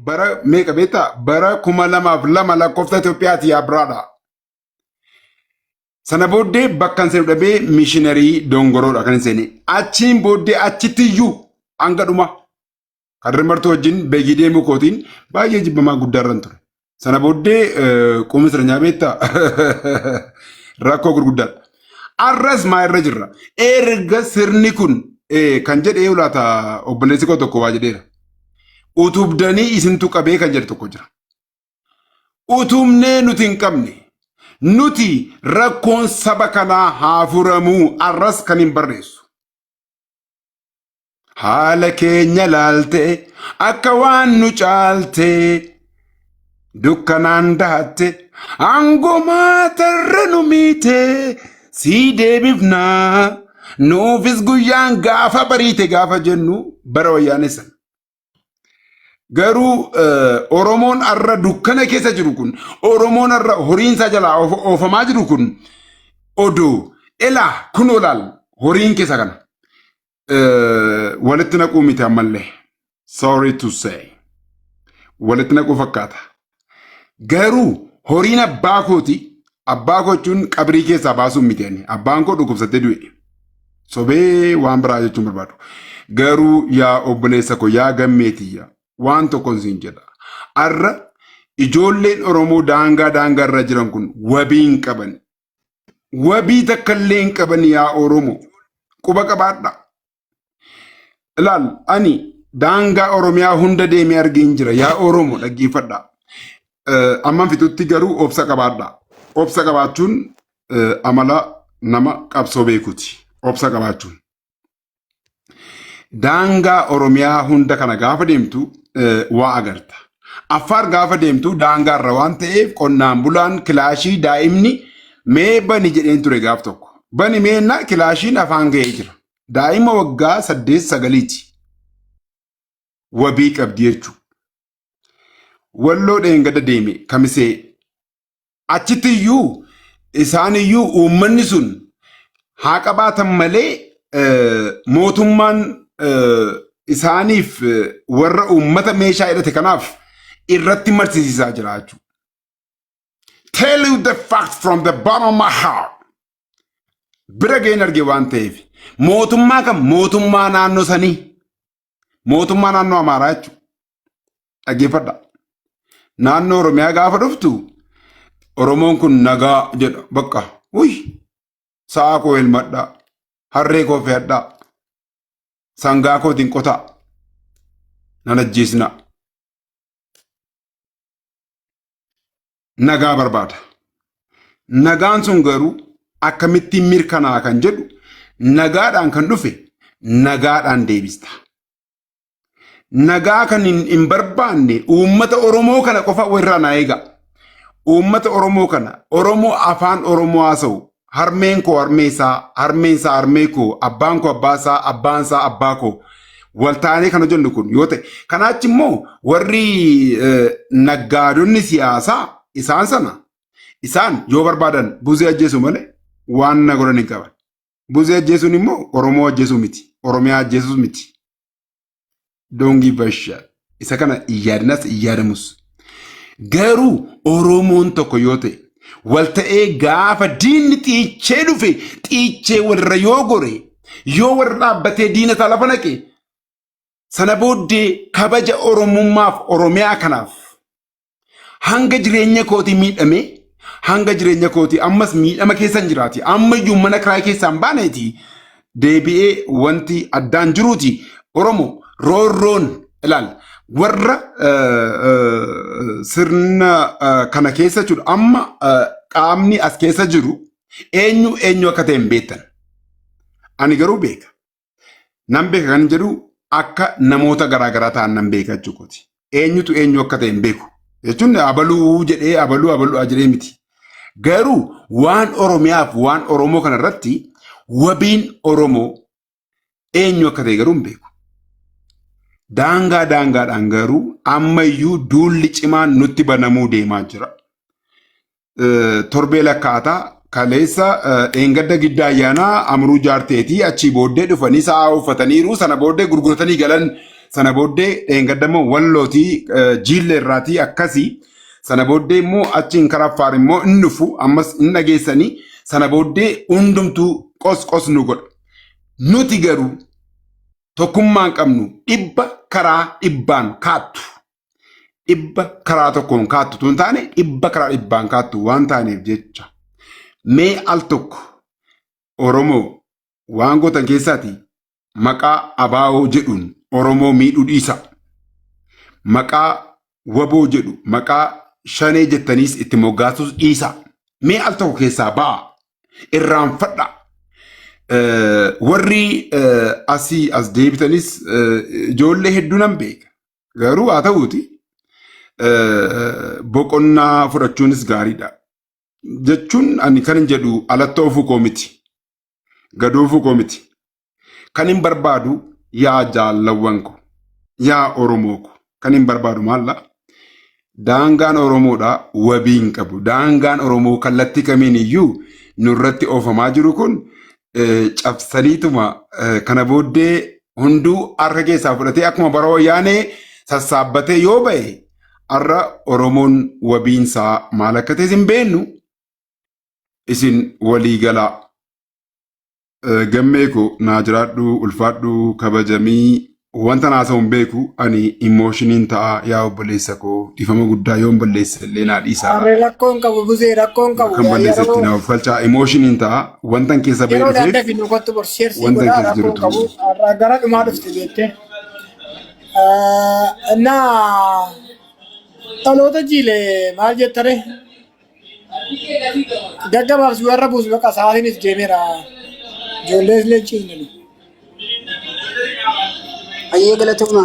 Bara meeqa beektaa? Bara 2002 lakkoofsa Itoophiyaati yaa biraadha. Sana booddee bakka hin seenu dhabee mishiinarii dongoroodha kan hin seene. Achiin booddee achitti iyyuu hanga dhuma Kadir Martuu wajjin beekii deemuu kootiin baay'ee jibbamaa guddaarran ture. Sana booddee qumi sirnyaa beektaa rakkoo gurguddaadha. Arras maa irra jirra? Erga sirni kun kan jedhee ulaata obboleessi koo tokko waa jedheera. Utubdanii isintu qabee kan jedhe tokko jira. Utubnee nuti hin qabne. Nuti rakkoon saba kanaa haa furamuu arras kan hin barreessu. Haala keenya laalte akka waan nu caalte dukkanaan dahatte aangomaa tarra nu miite sii deebifnaa nuufis guyyaan gaafa bariite gaafa jennu bara wayyaanee sana. Garuu Oromoon har'a dukkana keessa jiru kun, Oromoon har'a horiin isaa jalaa oofamaa jiru kun odoo elaa kunoo laal horiin keessa kana walitti naquu miti ammallee. Sorry to say. Walitti naquu fakkaata. Garuu horiin abbaa kooti abbaa koo jechuun qabrii keessaa baasuun miti ani. Abbaan koo dhukkubsatee du'e. Sobee waan biraa jechuun barbaadu. Garuu yaa obboleessa koo yaa gammeetiyya waan tokkon siin jedha. Arra ijoolleen Oromoo daangaa daangaa irra jiran kun wabii hin qaban. Wabii takka illee hin qaban yaa Oromoo. Quba qabaadha. Ilaal ani daangaa Oromiyaa hunda deemee argeen jira. Yaa Oromoo dhaggeeffadha. Amman fixutti garuu obsa qabaadha. Obsa qabaachuun amala nama qabsoo beekuti. Obsa qabaachuun. Daangaa Oromiyaa hunda kana gaafa deemtu waa agarta. Affaar gaafa deemtu daangaa irra waan ta'eef qonnaan bulaan kilaashii daa'imni mee bani jedheen ture gaaf tokko. Bani meennaa kilaashiin afaan ga'ee jira. Daa'ima waggaa saddeet sagaliiti. Wabii qabdi jechuudha. Walloo dheengada deeme kamisee achitti iyyuu isaan iyyuu uummanni sun haa qabaatan malee mootummaan isaaniif warra uummata meeshaa hidhate kanaaf irratti marsisiisaa jira jechuudha. Tell you the fact from the bottom of my heart. Bira ga'een arge waan ta'eef mootummaa kam mootummaa naannoo sanii mootummaa naannoo Amaaraa jechuudha. Dhaggeeffadha. Naannoo Oromiyaa gaafa dhuftu Oromoon kun nagaa jedha bakka uy sa'a koo elmadhaa harree koo fe'adhaa sangaa kootiin qotaa nan ajjeesinaa. Nagaa barbaada. Nagaan sun garuu akkamittiin mirkanaa'a kan jedhu nagaadhaan kan dhufe nagaadhaan deebista. Nagaa kan hin barbaanne uummata Oromoo kana qofa irraa naa eega. Uummata Oromoo kana Oromoo afaan Oromoo haasa'u harmeen koo harmee isaa harmeen isaa harmee koo abbaan koo abbaa isaa abbaan isaa abbaa koo wal taanee kan hojjennu kun yoo ta'e kanaachi immoo warri naggaadonni siyaasaa isaan sana isaan yoo barbaadan buzee ajjeesu malee waan na godhan hin qaban. Buzee ajjeesuun immoo Oromoo ajjeesuu miti Oromiyaa ajjeesuus miti. Don't give a shit. Isa kana hin yaadinas hin yaadamus. Garuu Oromoon tokko yoo ta'e wal ta'ee gaafa diinni xiichee dhufe xiichee walirra yoo gore yoo warra dhaabbatee diina isaa lafa naqe sana booddee kabaja Oromummaaf Oromiyaa kanaaf hanga jireenya kootii miidhamee hanga jireenya kootii ammas miidhama keessa hin jiraati ammayyuu mana kiraay keessaa hin baaneeti deebi'ee wanti addaan jiruuti Oromo roorroon ilaal warra sirna kana keessa jechuudha amma qaamni as keessa jiru eenyu eenyu akka ta'e hin beektan ani garuu beeka. Nan beeka kan jedhu akka namoota garaagaraa ta'an nan beeka jechuukooti. Eenyutu eenyu akka ta'e hin beeku. Jechuun abaluu jedhee abaluu abaluu jedhee miti. Garuu waan Oromiyaaf waan Oromoo kana irratti wabiin Oromoo eenyu akka ta'e garuu hin beeku. Daangaa daangaadhaan garuu ammayyuu duulli cimaan nutti banamuu deemaa jira. Torbee lakkaataa kaleessa dheengadda giddaa ayyaanaa Amruu Jaarteetii achii booddee dhufanii sa'a uffataniiru sana booddee gurguratanii galan Sana booddee dheengadda immoo Wallootii Jiillee irraatii akkasii. Sana booddee immoo achiin karaa Affaar immoo hin dhufu ammas hin dhageessanii. Sana booddee hundumtuu qos qos nu godha. Nuti garuu tokkummaan qabnu dhibba karaa dhibbaan kaattu. Dhibba karaa tokkoon kaattu tun taane dhibba karaa dhibbaan kaattu waan taaneef jecha. Mee al tokko Oromoo waan gootan keessaati maqaa abaa'oo jedhuun Oromoo miidhuu dhiisa. Maqaa waboo jedhu maqaa shanee jettaniis itti moggaasus dhiisa. Mee al tokko keessaa ba'a. Irraanfadha. Warri asii as deebitanis ijoollee hedduu nan beeka. Garuu haa ta'uuti boqonnaa fudhachuunis gaariidha. Jechuun ani kan hin jedhu alatti oofuu koo miti. Gad oofuu koo miti. Kan hin barbaadu yaa jaallawwan ko yaa Oromoo ko kan hin barbaadu maalla daangaan Oromoodha wabii hin qabu. Daangaan Oromoo kallattii kamiin iyyuu nurratti oofamaa jiru kun cabsaniituma kana booddee hunduu harka keessaa fudhatee akkuma bara wayyaanee sassaabbatee yoo ba'e har'a Oromoon wabiinsaa maal akka ta'es hin beeknu isin walii galaa. Gammee koo naa jiraadhu ulfaadhu kabajamii wanta naasa'u hin beeku ani immoshiniin ta'a yaa obboleessa koo dhiifama guddaa yoon balleesse illee naa dhiisaa. Harree rakkoon qabu buzee rakkoon qabu. Kan balleesse itti naa of galchaa immoshiniin ta'a wantan keessa bahee Yeroo dhufeef daandii fi nu kottu bor sheersii wantan godhaa keessa rakkoon jirutu. qabu. Har'a gara dhumaa dhufte jettee. Innaa dhaloota jiile maal jettare? Gaggabaabsi warra buusu bakka sa'aatiinis deemeera. Ijoollee illee ciisne nu. Ayyee galatooma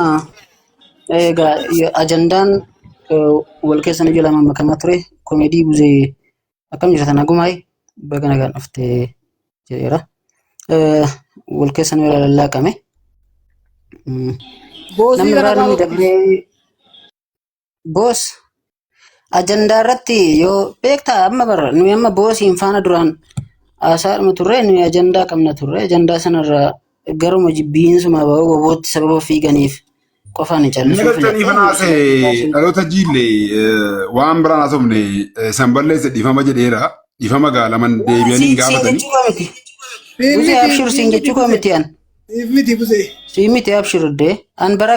egaa ajandaan wal keessa nu jala makamaa ture komeedii buzee akkam jirtan nagumaay baga nagaan dhufte jedheera. Wal keessa nu jala lallaaqame. Boosii Namni gara biraa namni baa'u. dabree boos ajandaa irratti yoo beektaa amma bara nuyi amma boosiin faana duraan haasaadhuma turre nuyi ajandaa qabna turre ajandaa sanarraa garuma jibbiinsuma wabootti sababa fiiganiif qofaan Inni callisuu galchanii filadhe. fanaase dhaloota jiille waan biraan haasofne san balleesse dhiifama jedheera. Dhiifama gaalaman deebi'anii hin Siin gaafatanii. jechuu koo miti. Buzee abshir siin jechuu koo miti an. Siif miti buzee. Siin miti abshir dee. An bara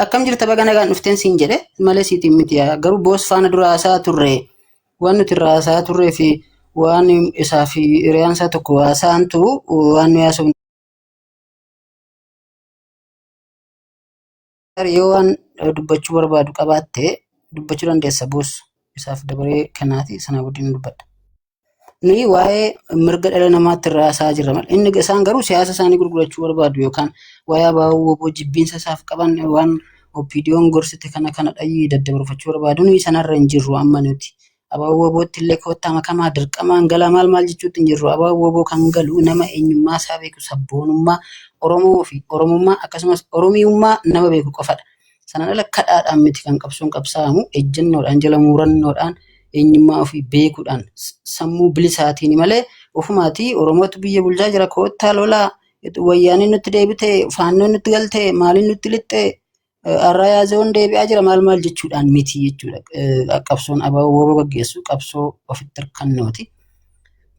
akkam jirta baga nagaan dhufteen siin jedhe malee siitiin miti yaa. Garuu boos faana dura haasaa turre. Waan nuti irraa haasaa turree fi waan isaa fi hiriyaan isaa tokko haasa'antu waan nuyi haasofnu. Yoo waan dubbachuu barbaadu qabaatte dubbachuu dandeessa boos isaaf dabaree kennaati sana booddee ni dubbadha. Nuyi waa'ee mirga dhala namaatti irraa haasa'aa jirra malee inni isaan garuu siyaasa isaanii gurgurachuu barbaadu yookaan waa'ee abaaboo woboo jibbiinsa isaaf qaban waan OPDOn gorsite kana kana dhayyii daddabarfachuu barbaadu nuyi sanarra hin jirru amma nuti. Abaaboo wobootti illee koottaa makamaa dirqamaan galaa maal maal jechuutti hin jirru. Abaaboo woboo kan galu nama eenyummaa isaa beeku sabboonummaa Oromoo fi Oromummaa akkasumas Oromiyummaa nama beeku qofadha. Sanaan ala kadhaadhaan miti kan qabsoon qabsaa'amu ejjennoodhaan jala murannoodhaan eenyummaa ofii beekuudhaan sammuu bilisaatiin malee ofumaatii Oromootu biyya bulchaa jira koottaa lolaa wayyaaneen nutti deebite faannoon nutti galte maaliin nutti lixxe har'a yaazewoon deebi'aa jira maal maal jechuudhaan miti jechuudha. Qabsoon ABO woboo gaggeessu qabsoo ofitti hirkannooti.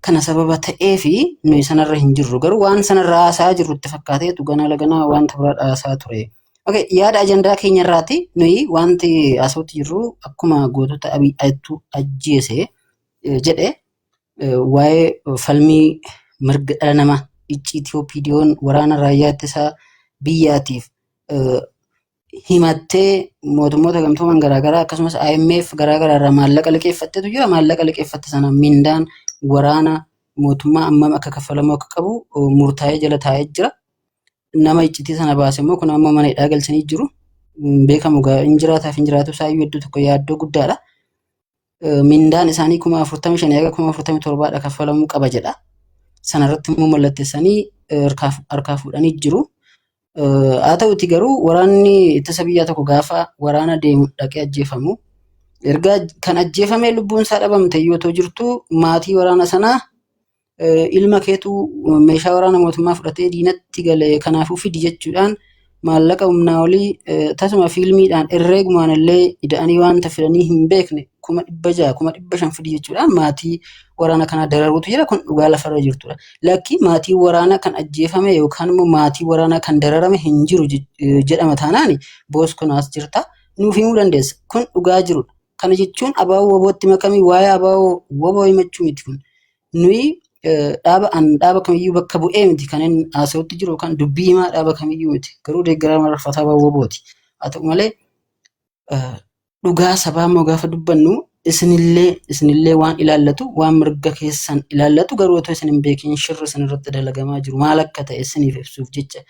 Kana sababa ta'ee fi nuyi sanarra hin jirru garuu waan sanarra haasa'aa jirru itti fakkaateetu ganaa laganaa wanta biraa haasa'aa ture. Okay, yaada ajandaa keenya irraati nuyi wanti haasa'utti jirru akkuma gootota Abiy Ahitu ajjeese jedhe waa'ee falmii mirga dhala namaa icciitii OPDOn waraana raayyaa ittisaa biyyaatiif himattee mootummoota gamtooman garaagaraa akkasumas IMF garaagaraa irraa maallaqa liqeeffattetu jira. Maallaqa liqeeffatte sana mindaan waraana mootummaa ammam akka kaffalamuu akka qabu murtaa'ee jala taa'ee jira. Nama iccitii sana baase immoo kun amma mana hidhaa galchanii jiru. Hin beekamu gaa hin jiraataaf hin jiraatu isaayyuu iddoo tokko yaaddoo guddaadha. Mindaan isaanii 45,000 haga 47,000 kaffalamuu qaba jedha. Sanarratti immoo mallatteessanii harkaa fuudhanii jiru. Haa ta'uti garuu waraanni ittisa biyyaa tokko gaafa waraana deemu dhaqee ajjeefamu erga kan ajjeefamee lubbuun isaa dhabamte yoo ta'u jirtu maatii waraana sanaa ilma keetu meeshaa waraana mootummaa fudhatee diinatti gale kanaafuu fidi jechuudhaan Maallaqa humnaa olii tasuma fiilmiidhaan herreegumaan illee ida'anii wanta fidanii hin beekne 600,000 500,000 fidi jechuudhaan maatii waraana kanaa dararuutu jira. Kun dhugaa lafarra jirtudha. Lakki maatii waraanaa kan ajjeefame yookaan immoo maatii waraanaa kan dararame hin jiru jedhama taanaan boos kun as jirta nuuf himuu dandeessa. Kun dhugaa jirudha. Kana jechuun abaaboo wabootti makamii waa'ee abaaboo waboo himachuu miti kun. Nuyi dhaaba an dhaaba kamiyyuu bakka bu'ee miti kan inni haasa'utti jiru yookaan dubbii himaa dhaaba kamiyyuu miti. Garuu deeggaraa mararfataa abaaboo wabooti. Haa ta'u malee dhugaa sabaa immoo gaafa dubbannu isinillee waan ilaallatu waan mirga keessan ilaallatu garuu otoo isin hin beekin shirri isin irratti dalagamaa jiru maal akka ta'e isiniif ibsuuf jecha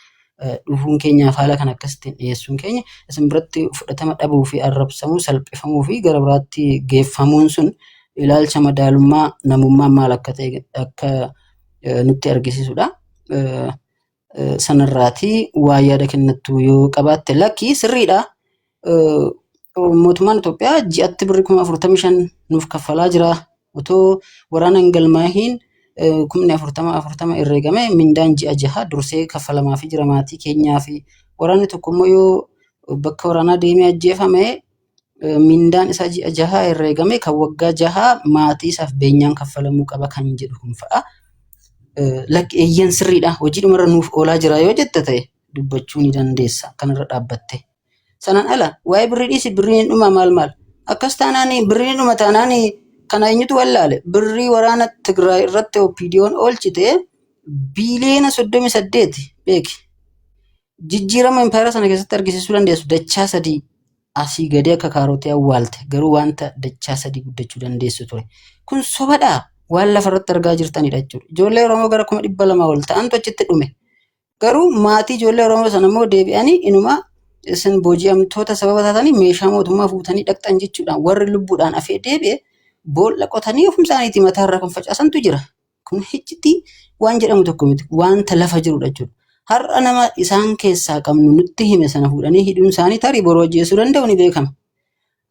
dhufuun keenyaaf haala kan akkasittiin dhiyeessuun keenya isin biratti fudhatama dhabuu fi arrabsamuu salphifamuu fi gara biraatti geeffamuun sun ilaalcha madaalummaa namummaa maal akka ta'e akka nutti argisiisudha. Sanarraatii waa yaada kennattu yoo qabaatte lakki sirriidha. Mootummaan Itoophiyaa ji'atti birrii 45,000 nuuf kaffalaa jira. Otoo waraana hin galmaahiin 40,000 40 herreegame mindaan ji'a jaha dursee kaffalamaafii jira maatii keenyaa fi waraanni tokko immoo yoo bakka waraanaa deemee ajjeefame mindaan isaa ji'a jaha herreegame kan waggaa jaha maatii isaaf beenyaan kaffalamuu qaba kan jedhu kun fa'a. Lakki eeyyan sirriidha hojii dhumarra nuuf oolaa jira yoo jette ta'e dubbachuu ni dandeessa kanarra dhaabbatte. Sanaan ala waa'ee birrii dhiisi birriin hin dhuma maal maal. Akkas taanaan birriin hin dhuma taanaan kana eenyutu wallaale birrii waraana Tigraay irratti OPDO'n oolchite biiliyoona 38 beeki. Jijjiirama impaayera sana keessatti argisiisuu dandeessu dachaa sadii asii gadee akka kaarotii awwaalte garuu wanta dachaa sadii guddachuu dandeessu ture. Kun sobadhaa waan lafarratti argaa jirtanidha jechuudha. Ijoollee Oromoo gara 200,000 ol ta'antu achitti dhume. Garuu maatii ijoollee Oromoo sana immoo deebi'anii inuma isin booji'amtoota sababa taatanii meeshaa mootummaa fuutanii dhaqxan jechuudhaan warri lubbuudhaan afee deebi'e boolla qotanii ofuma isaaniitii mataarra kan facaasantu jira. Kun hiccitii waan jedhamu tokko miti. Wanta lafa jirudha jechuudha. Har'a nama isaan keessaa qabnu nutti hime sana fuudhanii hidhuun isaanii tarii boru ajjeesuu danda'u ni beekama.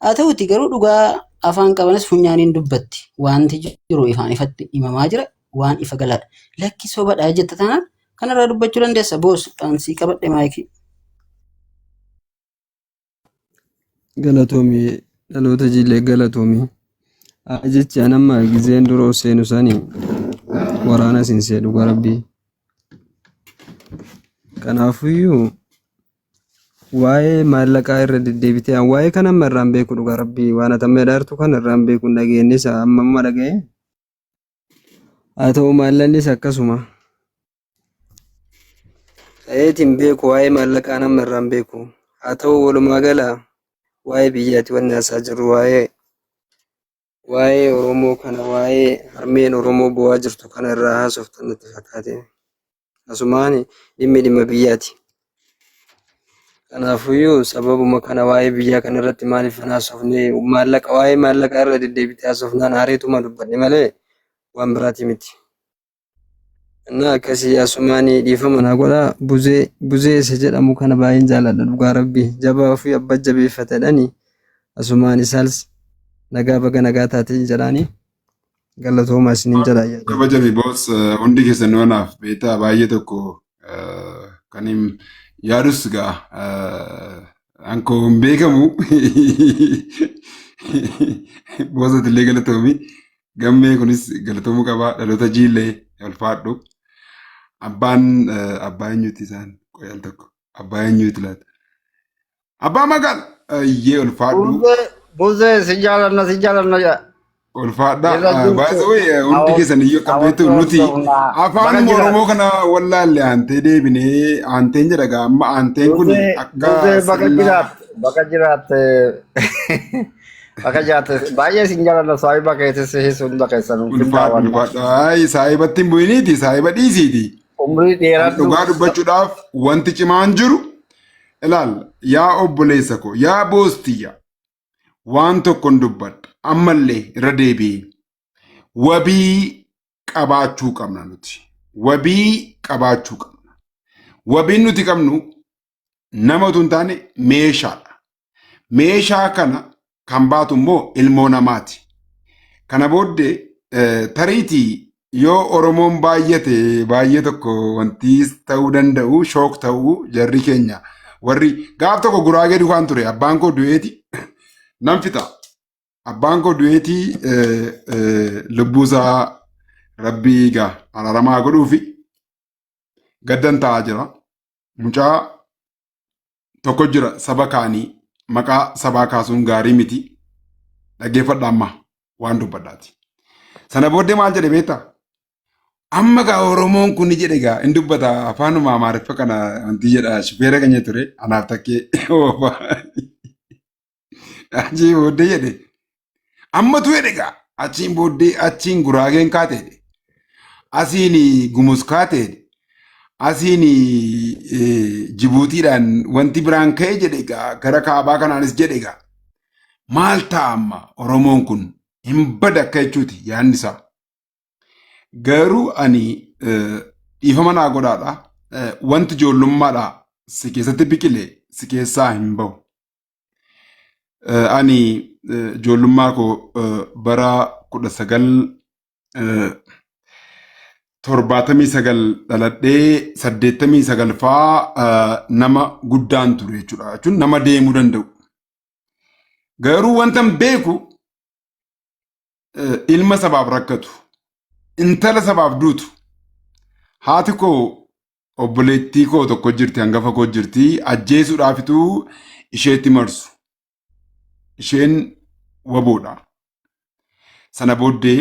Haa ta'uti garuu dhugaa afaan qabanis funyaaniin dubbatti. Wanti jiru ifaan ifatti himamaa jira. Waan ifa galaadha. Lakki sobadha jetta taanaan kanarraa dubbachuu dandeessa. Boos dhaansii qabadhe maayikii. Galatoomi dhaloota jiillee galatoomi. Jechi an amma gizeen dura ol seenu sani waraana sin see dhugaa rabbii. Kanaafuyyuu waa'ee maallaqaa irra deddeebitee an waa'ee kana amma irraan beeku dhugaa rabbii waan ati amma jedhaa kana irraan beeku hin dhageenyes amma amma dhaga'e. Haa ta'u maallaqnis akkasuma. Ta'eetiin beeku waa'ee maallaqaa nama irraan beeku. Haa ta'u walumaa gala waa'ee biyyaati wanni haasaa jirru waa'ee Oromoo kana waa'ee harmeen Oromoo bu'aa jirtu kana irraa haasoftan natti fakkaate. Asumaan dhimmi dhimma biyyaati. Kanaafuyyuu sababuma kana waa'ee biyyaa kana irratti maaliif hin haasofne maallaqa waa'ee maallaqaa irra deddeebitee haasofnaan aareetuma dubbadhe malee waan biraati miti. እና akkasii asumaanii dhiifama naa godhaa buzee buzee isa jedhamu kana baay'een jaaladha dhugaa rabbi jabaa ofii abbaa jabeeffatedhani asumaan isaals nagaa baga nagaa taatee jedhaani galatooma isiniin jedha yaada. Kabajami boos hundi keessan wanaaf beektaa baay'ee tokko kan hin yaadus ga'a. Ankoo hin beekamu. Boos illee galatoomi. Gammee kunis galatoomuu qaba. Dhaloota jiillee ulfaadhu. Abbaan abbaa eenyuti isaan qoyal tokko. Abbaa eenyuti laata? Abbaa maqaan iyyee ulfaadhu. Buzee buzee si jaalanna si jaalanna Ulfaadha. Irra jirtu Baay'ee hundi keessan iyyuu akka beektu nuti hawwattoota afaan baga jiraat. Oromoo kana wallaalle aantee deebinee aanteen jedha gaa amma aanteen kun Buzee akka buzee baga sirna jiraatte baga jiraatte baga jiraatte baay'ee sin jaalanna saahiba keetis hunda keessan hin ulfaadhu daawwanna. ulfaadhu. Ay saahibatti hin bu'iniiti saahiba dhiisiiti. Umrii An dheeradhu dhugaa dubbachuudhaaf wanti cimaan jiru ilaal yaa obboleessa koo yaa boostiyya waan tokkon dubbadha ammallee irra deebi'ee wabii qabaachuu qabna nuti wabii qabaachuu qabna wabiin nuti qabnu nama utuu hin taane meeshaadha meeshaa kana kan baatu immoo ilmoo namaati kana booddee tariitii yoo Oromoon baay'ate baay'ee tokko wanti ta'uu danda'u shook ta'uu jarri keenya Warri gaaf tokko Guraagee dukaan ture, abbaan koo du'eeti nan fixa. Abbaan koo du'eeti, lubbuusaa rabbii gaa araaramaa godhuufi gaddan taa'aa jira. Mucaa tokko jira, saba kaanii maqaa sabaa kaasuun gaarii miti. Dhaggeeffadha amma waan dubbadhaati. Sana booddee maal jedhe beektaa? Amma gaa Oromoon kun jedhe, gaa hin dubbata afaanuma Amaariffa kana wanti jedha, shufeera keenya ture anaaf takkee oofa. Achii booddee jedhe, ammatu jedhe, gaa achiin booddee achiin Guraageen kaate jedhe. Asiin Gumus kaate jedhe. Asiin Jibuutiidhaan wanti biraan ka'e jedhe, gaa gara kaabaa kanaanis jedhe, gaa maal ta'a amma Oromoon kun hin bada akka jechuuti yaadni isaa. Garuu ani dhiifama naa godhaadha. Wanti ijoollummaadha si keessatti biqile si keessaa hin bahu. Ani ijoollummaa koo bara 1979 dhaladhee, 89 faa nama guddaan ture jechuudha. Jechuun nama deemuu danda'u. Garuu wanta beeku, ilma sabaaf rakkatu, intala sabaaf duutu, haati koo obboleettii koo tokko jirti, hangafa koo jirti, ajjeesuudhaafitu isheetti marsu. Isheen waboodha. Sana booddee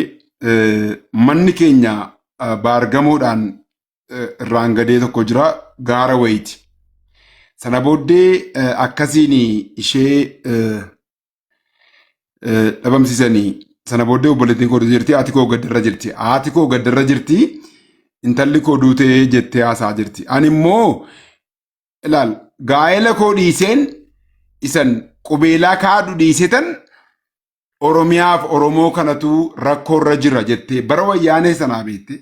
manni keenya baargamoodhaan irraan gadee tokko jira, gaara wayiiti. Sana booddee akkasiin ishee dhabamsiisanii, sana booddee obboleettiin koo jirti, haati koo gaddarra jirti. Haati koo gaddarra jirti, intalli koo duutee jettee haasaa jirti. Ani immoo ilaal, gaa'ela koo dhiiseen, isan qubeelaa kaadhu dhiisetan, Oromiyaaf Oromoo kanatu rakkoorra jira jettee bara wayyaanee sanaa beekte.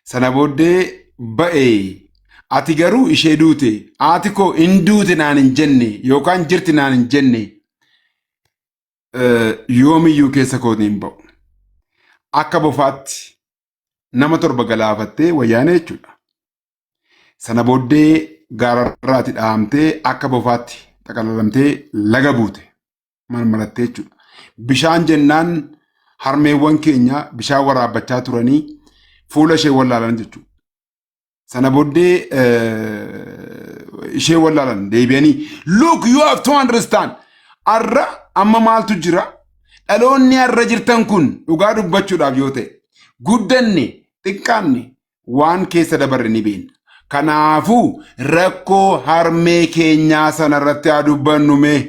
Sana booddee ba'ee, ati garuu ishee duute, haati koo hin duute naan hin jenne yookaan jirti naan hin jenne, yoomiyyuu keessa kootiin hin ba'u. Akka bofaatti nama torba galaafattee wayyaanee jechuudha. Sana booddee gaararraati dhahamtee, akka bofaatti xaqalalamtee laga buute, marmarattee jechuudha. Bishaan jennaan harmeewwan keenya bishaan waraabbachaa turanii fuula ishee wallaalan jechuudha. Sana booddee ishee wallaalan deebi'anii. Look, you have to understand. Arra amma maaltu jira? Dhaloonni har'a jirtan kun dhugaa dubbachuudhaaf yoo ta'e, guddanne xiqqaanne waan keessa dabarre ni beekna. Kanaafuu rakkoo harmee keenyaa sanarratti haa dubbannu mee.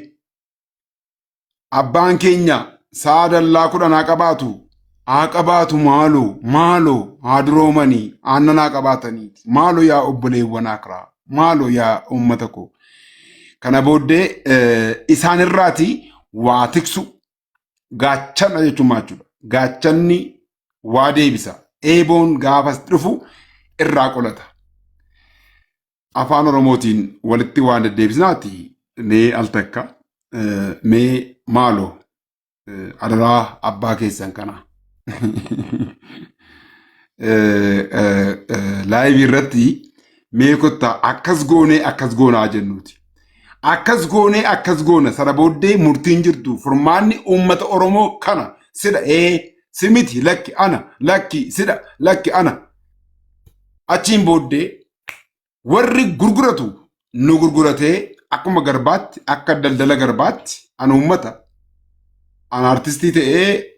Abbaan keenya sa'a dallaa 10 haa qabaatu. Haa qabaatu, maaloo maaloo, haa duroomanii aannan haa qabaatanii, maaloo yaa obboleewwan akiraa, maaloo yaa uummata koo. Kana booddee isaanirraati waa tiksu gaachana jechuun maal jechuudha? Gaachanni waa deebisa. Eeboon gaafas dhufu irraa qolata. Afaan Oromootiin walitti waan deddeebisnaati, mee al takka mee maaloo adaraa abbaa keessan kana. Live irratti mee kottaa akkas goonee akkas goonaa jennuuti. Akkas goonee akkas goona, sana booddee murtiin jirtu, furmaanni uummata Oromoo kana sidha, ee si miti, lakki ana, lakki sidha, lakki ana. Achiin booddee warri gurguratu nu gurguratee akkuma garbaatti, akka daldala garbaatti. An uummata, an artistii ta'ee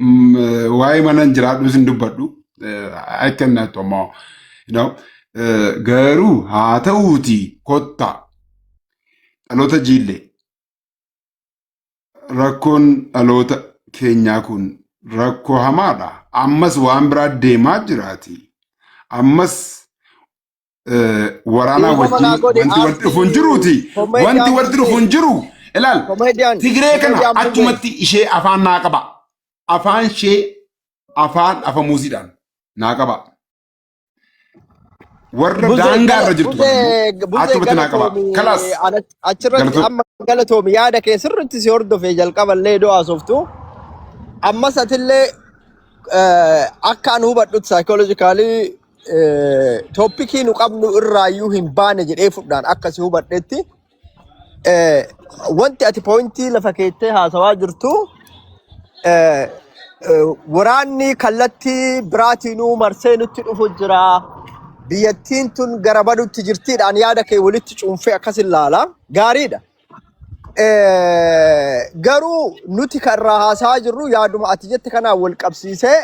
waa'ee mana hin jiraadhus hin dubbadhu. I cannot ammoo garuu haa ta'uuti, kottaa dhaloota jiillee, rakkoon dhaloota keenyaa kun rakkoo hamaadha. Ammas waan biraa deemaa jiraati. Ammas waraanaa Dhiifama naa wajjin godhi, wanti walitti dhufu hin jiruuti. Comedian Wanti walitti dhufu hin jiru. Ilaal, Comedian Tigree kana Comedian Buzee. achumatti ishee afaan naa qaba. Afaan ishee afaan afamuusiidhaan naa qaba. Warra Buzee daangaa irra jirtu kana Buzee immoo Buzee achumatti naa qaba. galatoomi. Kalaas Achirratti galatoo. amma galatoomi, yaada kee sirriitti si hordofee jalqaballee iddoo haasoftu. Ammas atillee akka an hubadhutti psychologically topic nu qabnu irraayyuu hin baane jedhee fudhaan akka si hubadhetti. Wanti ati pointii lafa keettee haasawaa jirtu waraanni kallattii biraatiinuu marsee nutti dhufu jira. Biyyattiin tun gara badutti jirtiidhaan yaada kee walitti cuunfee akkas ilaala. Gaariidha. Garuu nuti kan irraa haasawaa jirru yaaduma ati jette kanaan wal qabsiisee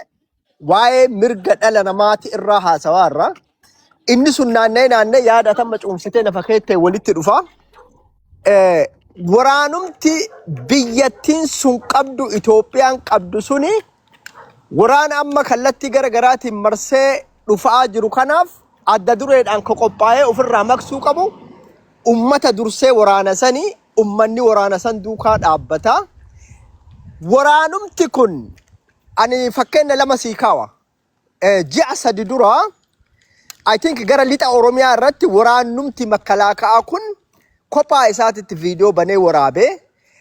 waa'ee mirga dhala namaati irraa haasawaa irra. Inni sun naanna'ee naanna'ee yaada tamma cuunfitee lafa keettee walitti dhufa. Waraanumti biyyattiin sun qabdu, Itoophiyaan qabdu suni, waraana amma kallattii gara garaatiin marsee dhufaa jiru kanaaf adda dureedhaan ka qophaa'ee ofirraa maqsuu qabu ummata dursee waraana sanii, ummanni waraana san duukaa dhaabbata. Waraanumti kun ani fakkeenya lama sii kaawa. Ji'a 3 dura, I think, gara lixa Oromiyaa irratti waraannumti makalaakaa kun kophaa isaatitti viidiyoo banee waraabee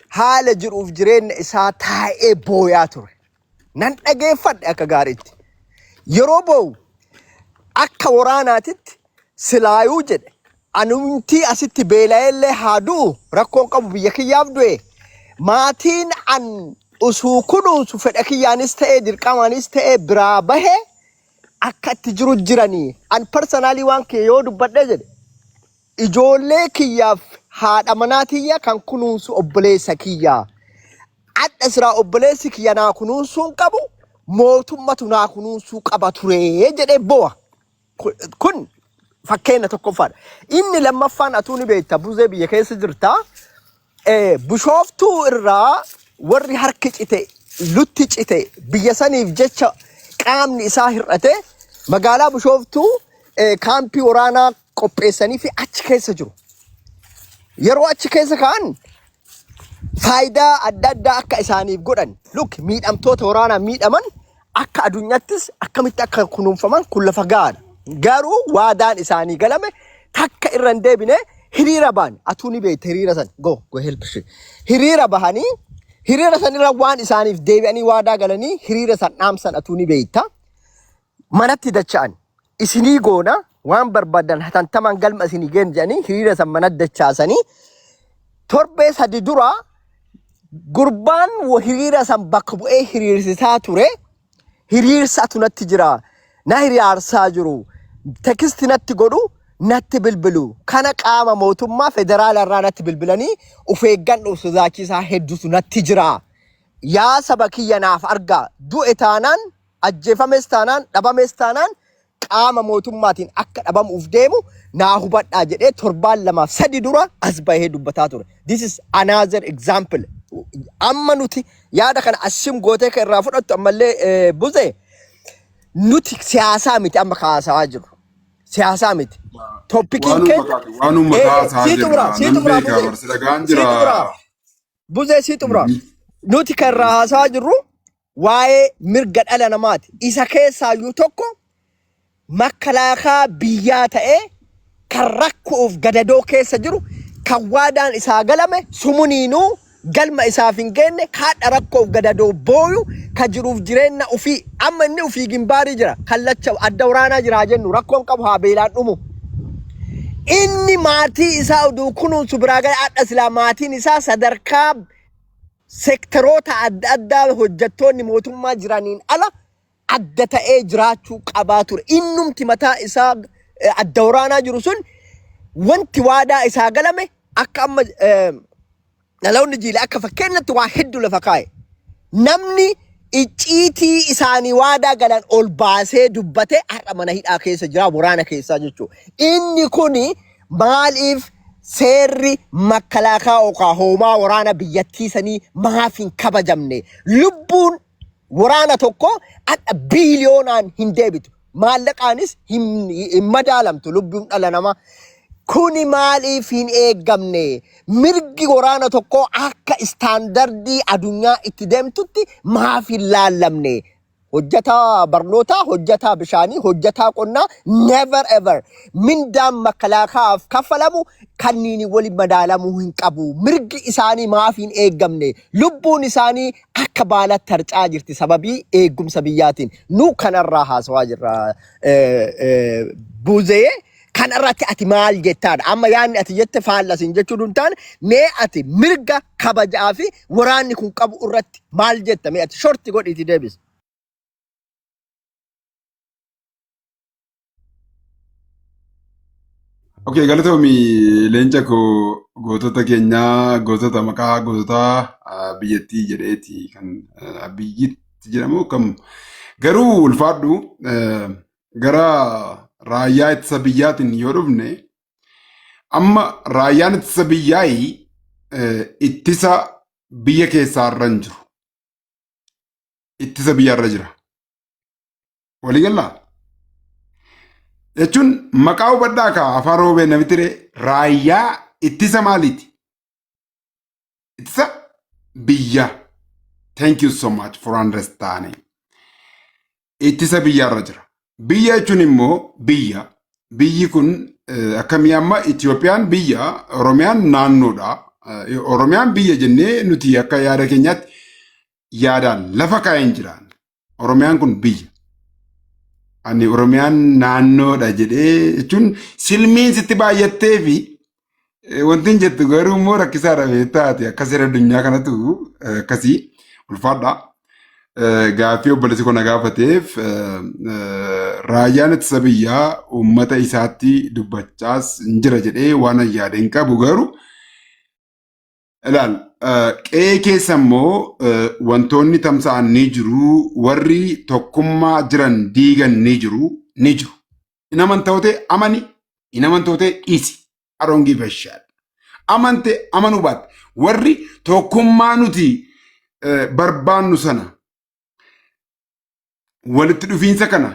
haala jiruuf jireenya isaa taa'ee booyaa ture. Nan dhageeffadhe akka gaariitti. Yeroo boo'u akka waraanaatitti silaayuu jedhe, anumtii asitti beela'ellee haa du'u, rakkoon qabu, biyya kiyyaaf du'e, maatiin an usuu kunuunsu fedha kiyyaanis ta'ee dirqamaanis ta'ee biraa bahe akka itti jiru jiranii, an personally waan kiyya yoo dubbadhe jedhe, ijoollee kiyyaaf haadha manaa tiyya kan kunuunsu obboleessa kiyyaa. Adha siraa obboleessi kiyya naa kunuunsuu hin qabu, mootummatu naa kunuunsuu qaba ture jedhee bo'a. Kun fakkeenya tokkoffaadha. Inni lammaffaan atuu ni beekta, buzee biyya keessa jirta. Bishooftuu irraa warri harki cite, lutti cite, biyya saniif jecha qaamni isaa hir'ate, magaalaa Bishooftuu kaampii waraanaa qopheessanii fi achi keessa jiru. Yeroo achi keessa ka'an faayidaa adda addaa akka isaaniif godhan, look, miidhamtoota waraanaa miidhaman akka addunyaattis akkamitti akka kunuunfaman kun lafa gahaadha. Garuu waadaan isaanii galame takka irra hin deebine. Hiriira ba'an, atuu ni beekta hiriira san, go go help she, hiriira bahanii hiriira san irra waan isaaniif deebi'anii waadaa galanii hiriira san dhaamsan atuu ni beekta. Manatti dacha'an, isinii goona, waan barbaadan hatantamaan galma isinii geen jedhanii hiriira san manatti dachaasanii, torbee 3 dura gurbaan hiriira san bakka bu'ee hiriirsisaa ture, hiriirsatu natti jira, na hiriyaarsaa jiru, text natti godhu, natti bilbilu, kana qaama mootummaa federaala irraa natti bilbilanii of eeggadhu, sodaachisaa hedduutu natti jira, yaa saba kiyya naaf argaa, du'e taanaan, ajjeefames taanaan, dhabames taanaan qaama mootummaatiin akka dhabamuuf deemu naa hubadhaa jedhee torbaan 2f 3 dura as bahee dubbataa ture. This is another example. Amma nuti yaada kana asim gootee kan irraa fudhattu ammallee buze nuti siyaasaa miti amma kaasaa jiru. Siyaasaa miti. Topiciin Waan keenya uummataati. Waan uummataa haasaa sii xumura, jirra. sii Nan xumura beekaa buze. barsi dhagaan Sii jira. xumura. Buzee, sii xumura. Nuti kan irraa haasaa jirru waa'ee mirga dhala namaati. Isa keessaayyuu tokko makalaakaa biyyaa ta'ee kan rakkoof gadadoo keessa jiru, kan waadaan isaa galame sumuniinuu galma isaaf hin geenne, kaadha rakkoof gadadoo booyu, ka jiruuf jireenya ofii amma inni ofii gimbaarii jira, kallacha adda waraanaa jira jennu, rakkoon qabu, haa beelaan dhumu. Inni maatii isaa oduu kunuunsu biraa gara adha silaa maatiin isaa sadarkaa seektaroota adda addaa hojjettoonni mootummaa jiraniin ala adda ta'ee jiraachuu qabaa ture. Innumti mataa isaa adda waraanaa jiru sun wanti waadaa isaa galame akka amma dhaloonni jiile akka fakkeenyatti waa hedduu lafa kaa'e. Namni icciitii isaanii waadaa galan ol baasee dubbate har'a mana hidhaa keessa jira, waraana keessaa jechuudha. Inni kuni maaliif seerri makalaakaa yookaan hoomaa waraana biyyattii sanii maaf hin kabajamne? Lubbuun waraana tokko hadha biiliyoonaan hin deebitu. Maallaqaanis hin madaalamtu lubbuun dhala namaa. Kuni maaliif hin eeggamne? Mirgi waraana tokkoo akka istaandardii addunyaa itti deemtutti maaf hin laallamne? Hojjetaa barnootaa, hojjetaa bishaanii, hojjetaa qonnaa, never ever mindaan makalaakaaf kaffalamu kanniin waliin madaalamuu hin qabu. Mirgi isaanii maaf hin eeggamne? Lubbuun isaanii akka baalatti harcaa jirti sababii eegumsa biyyaatiin. Nu kanarraa haasawaa jirra. Buuzee Kanarratti ati maal jettaadha? Amma yaadni ati jette faalla siin jechuu hin taane mee ati mirga kabajaa fi waraanni kun qabu irratti maal jetta mee ati shorti godhiiti deebisi. Okay, galatoomi leenca koo gootota keenyaa gootota maqaa gootota biyyattii jedheeti kan biyyitti jedhamu kam garuu ulfaadhu gara raayyaa ittisa biyyaatiin yoo dhufne amma raayyaan ittisa biyyaa ittisa biyya keessaa irra hin jiru. Ittisa biyyaa irra jira. Waliigalaa? Jechuun maqaa hubadhaa kaa afaan roobee namitti ree raayyaa ittisa maaliiti? Ittisa biyyaa. Thank you so much for understanding. Ittisa biyyaarra jira. Biyya jechuun immoo biyya. Biyyi kun akkamii amma Itoophiyaan biyya, Oromiyaan naannoodha. Oromiyaan biyya jennee nuti akka yaada keenyaatti yaadaan lafa kaa'een jiraan. Oromiyaan kun biyya. Ani Oromiyaan naannoodha jedhee jechuun silmiin sitti baay'attee fi wanti hin jettu garuu immoo rakkisaadha beektaati. Akka seera addunyaa kanatu akkasii ulfaadha. Gaaffii obboleessi koo na gaafateef raayyaan ittisa biyyaa uummata isaatti dubbachaas hin jira jedhee waan an yaade hin qabu garuu ilaal qe'ee keessa immoo wantoonni tamsa'an ni jiru warri tokkummaa jiran diigan ni jiru ni jiru. Hin amantootee amani hin amantootee dhiisi. I don't give a shit. Amante amanuu baatte warri tokkummaa nuti barbaannu sana walitti dhufiinsa kana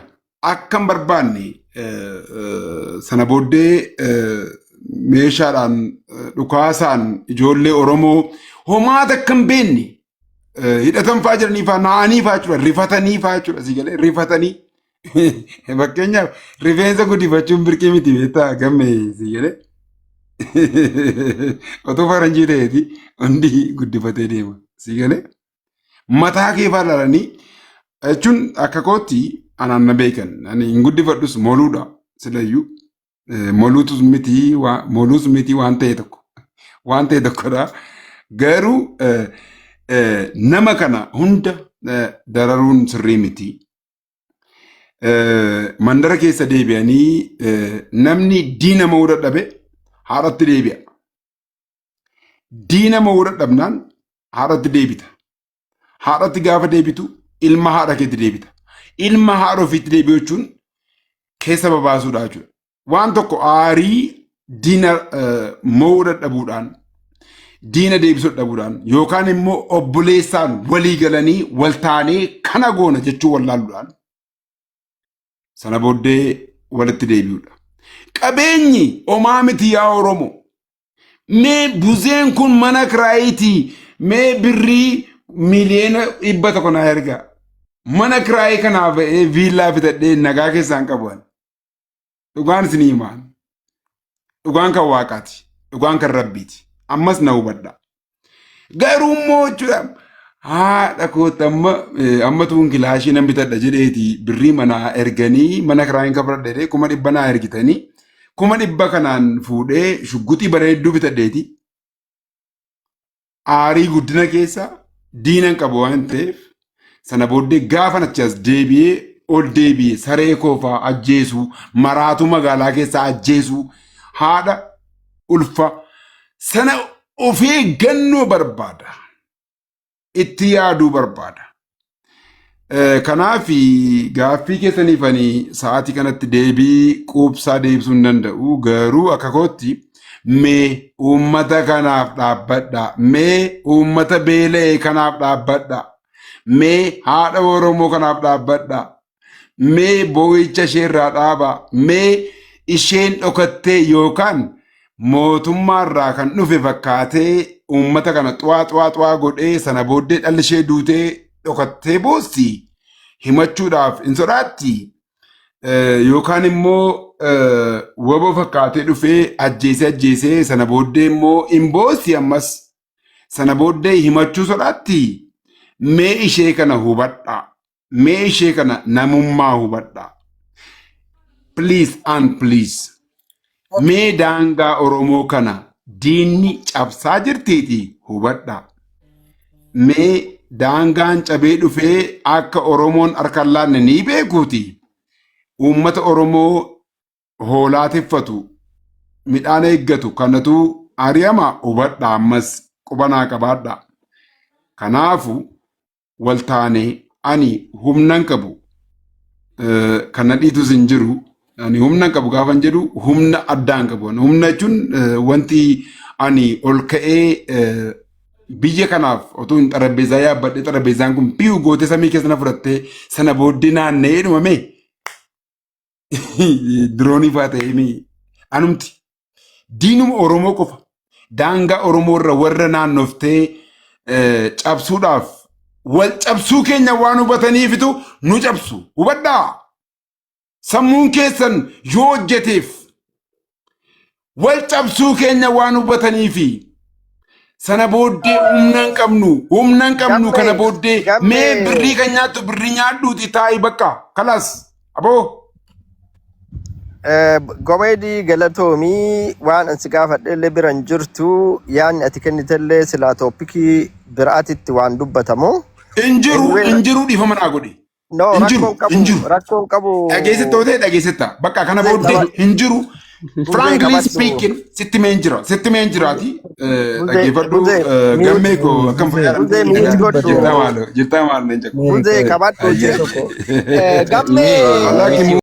akka hin barbaanne sana booddee meeshaadhaan dhukaasaan ijoollee Oromoo homaa takka hin beekne hidhatan fa'aa jiranii fa'aa na'anii fa'aa jechuudha rifatanii fa'aa jechuudha si galee rifatanii fakkeenyaaf rifeensa guddifachuun birqii miti beektaa gamme si galee otoo faranjii ta'eeti hundi guddifatee deema si galee mataa kee fa'aa ilaalanii jechuun akka kootti anaan na beekan ani hin guddifadhus moluudha silayyuu moluutus miti moluus miti waan ta'e tokko waan ta'e tokkodha garuu nama kana hunda dararuun sirrii miti. Mandara keessa deebi'anii namni diina mo'uu dadhabe haadhatti deebi'a. Diina mo'uu dadhabnaan haadhatti deebita. Haadhatti gaafa deebitu ilma haadha keetti deebita. Ilma haadha ofiitti deebi'u jechuun keessa babaasuudha jechuudha. Waan tokko aarii diina mo'uu dadhabuudhaan diina deebisuu dadhabuudhaan yookaan immoo obboleessaan walii galanii wal taanee kana goona jechuu wallaaluudhaan sana booddee walitti deebi'uudha. Qabeenyi omaa miti yaa Oromoo. Mee buzeen kun mana kiraayitii mee birrii 100,000,000 naa ergaa. Mana kiraayii kanaaf ba'ee viillaa bitadhee nagaa keessaan qabu ani. Dhugaan isinii himaan. Dhugaan kan waaqaati. Dhugaan kan rabbiiti. Ammas na hubadha. Garuu immoo jechuudha haadha kootti amma amma tuun kilaashii nan bitadha jedheeti birrii manaa erganii mana kiraayin kafaladha jedhee 100,000 naa ergitanii 100,000 kanaan fuudhee shugguxii bareedduu bitadheeti. Aarii guddina keessa diinan qabu waan ta'eef sana booddee gaafa achi as deebi'ee ol deebi'e saree koofaa ajjeesuu maraatuu magaalaa keessaa ajjeesuu haadha ulfa sana of eeggannoo barbaada. Itti yaaduu barbaada. Kanaaf gaaffii keessaniif ani sa'aatii kanatti deebii quubsaa deebisuu hin danda'u. Garuu akka kootti mee uummata kanaaf dhaabbadha. Mee uummata beela'e kanaaf dhaabbadha. Mee haadha Oromoo kanaaf dhaabbadha. Mee boo'icha ishee irraa dhaabaa. Mee isheen dhokattee yookaan mootummaa irraa kan dhufe fakkaatee uummata kana xu'aa xu'aa xu'aa godhee sana booddee dhalli ishee duutee dhokattee boossi himachuudhaaf hin sodaatti. Yookaan immoo waboo fakkaatee dhufee ajjeesee ajjeesee sana booddee immoo hin boossi ammas sana booddee himachuu sodaatti. Mee ishee kana hubadhaa. Mee ishee kana namummaa hubadhaa. Please and please. Mee daangaa Oromoo kana diinni cabsaa jirtiiti hubadhaa. Mee daangaan cabee dhufee akka Oromoon harka hin laanne ni beekuuti. Uummata Oromoo hoolaa tiffatu, midhaan eeggatu kanatu ari'ama hubadhaa ammas qubanaa qabaadhaa. Kanaafu wal taanee ani humnan qabu kan na dhiitus hin jiru. Ani humna hin qabu gaafan jedhu humna addaa hin qabu. Humna jechuun wanti ani ol ka'ee biyya kanaaf otoo hin xarapheezaa yaabbadhee xarapheezaan kun piyu gootee samii keessa na fudhattee sana booddee naanna'ee dhumame diroonii fa'aa ta'ee mi anumti diinuma Oromoo qofa daangaa Oromoo irra warra naannoftee cabsuudhaaf wal cabsuu keenya waan hubataniifitu nu cabsu hubadhaa. Sammuun keessan yoo hojjeteef wal cabsuu keenya waan hubataniifi sana booddee humna hin qabnu humna hin qabnu kana Gammee, booddee mee gammee. birrii kan nyaattu birrii nyaadhuuti taa'i bakka kalaas aboo. Gomeedii galatoomii waan an si gaafadhe illee bira hin jirtu yaadni ati kennitellee silaa topicii biraatitti waan dubbatamu. Hin jiru Anyway, hin jiru dhiifama naa godhi. No, Hin jiru rakkoon qabu hin jiru. rakkoon qabu. Dhageessetta yoo ta'e dhageessetta. Bakka kana Buzee booddee qaba hin jiru. buzee Frankly qabadhu. speaking sitti meen jira. Sitti meen jiraati. Buzee Dhaggeeffadhu buzee gammee mute koo akkam fayyaa buzee mute jirtaa godhu. maalo jirtaa maalo leenca koo. Buzee qabadhu Ayyee. tokko. Gammee Wallaahi.